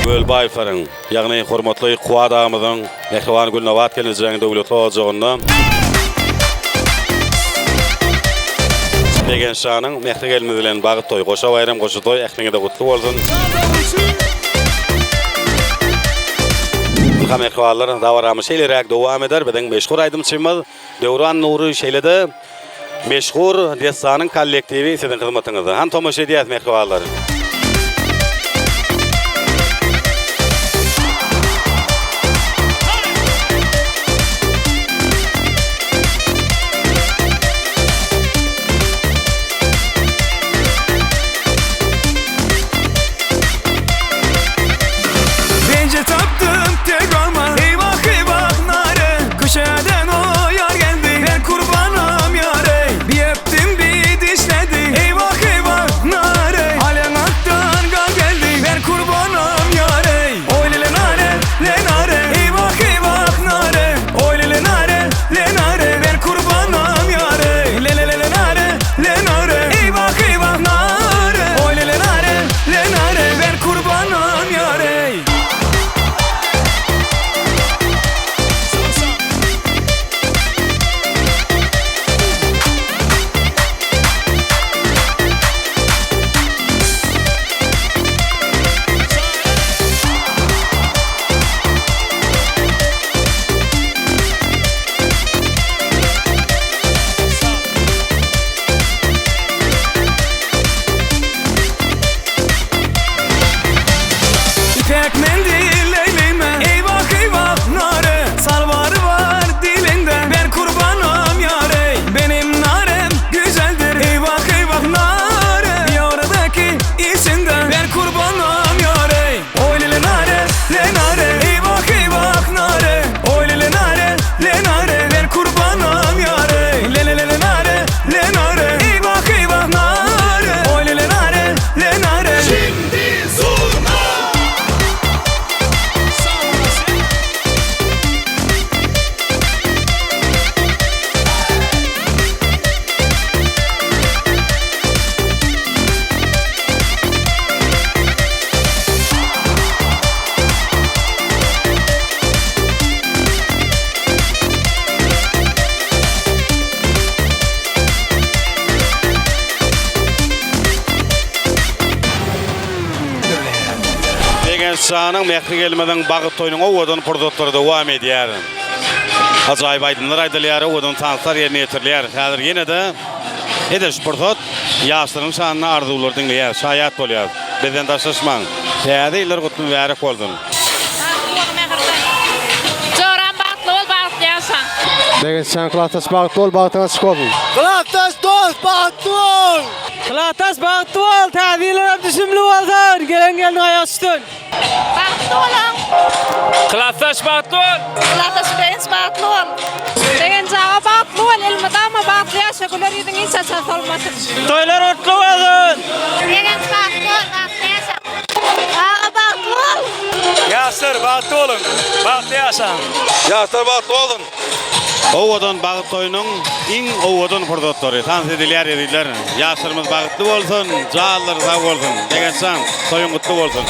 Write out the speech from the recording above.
Gölbaýewleriň, ýagny hormatly Kuwat agamyzyň, mähriban Gülnabat gelnejeň döwletli ojagynda Begenç janyň Mähri gelnimiz bilen bagt toý, goşa baýram, goşa toý ähliňize gutly bolsun. Ynha mähribanlar, dabaramyz şeýleräk dowam eder. Biziň meşhur aýdymçymyz Döwran Nury şeýle-de Meşhur Dessanyň kollektiwi siziň hyzmatyňyzda. Hany tomaşa edýäs mähribanlar. Pençe tapdym tek alma Eyvah eyvah nare Köşeden o yar geldi Ben kurbanam yare Bir öptüm bir dişledi Eyvah eyvah nare Alen aktan gal geldi Ben kurbanam yare Oy lele nare le nare Eyvah eyvah nare Oy lele nare le nare Ben kurbanam yare Le le le le nare le nare Eyvah eyvah nare Oy le le nare le nare Ben kurbanam yare İpek mendil eyleme Eyvah eyvah nare Salvarı var dilinde Ben kurbanım yare Benim narem güzeldir Eyvah eyvah nare Yaradaki içinde Ben kurbanım yare Oy lele nare le nare Eyvah eyvah nare Oy lele nare le nare Ben kurbanım yare Le le le le nare le nare Eyvah eyvah nare Oy lele nare le nare Şimdi zurna. Begenç janyň, Mähri gelimiziň bagt toýunyň owadan pursatlary dowam edýär. Ajaýyp aýdymlar aýdylýar, owadan tanslar ýerine ýetirilýär. Häzir ýene-de edil şu pursat ýaşlaryň şanyna arzuwlary diňleýäris, şaýat bolýarys. Bizden daşlaşmaň! Täze ýyllar gutly mübärek bolsun! Bagtly boluň Mähirjan. Joram bagtly bol bagtly ýaşaň. Begençjan klasdaş bagtly bol bagtyň açyk bolsun. Klasdaş dost bagtly bol. Klasdaş bagtly bol täze ýyllaram düşümli bolsun gelen gelniň aýagy düşsün. Bagtly boluň. Klasdaş bagtly bol. Klasdaş Begenç bagtly bol. Begenç aga bagtly bol elmydama bagtly ýaşa güler ýüzüň hiç haçan solmasyn. Toýlar gutly bolsun. Begenç bagtly bol bagtly ýaşa. Aga bagtly bol. Ýaşlar bagtly boluň, bagtly ýaşaň. Ýaşlar bagtly bolsun. Owadan bagt toýunyň iň owadan pursatlary tans edilýär ezizler. Ýaşlarymyz bagtly bolsun, janlary sag bolsun. Begençjan, toýuň gutly bolsun.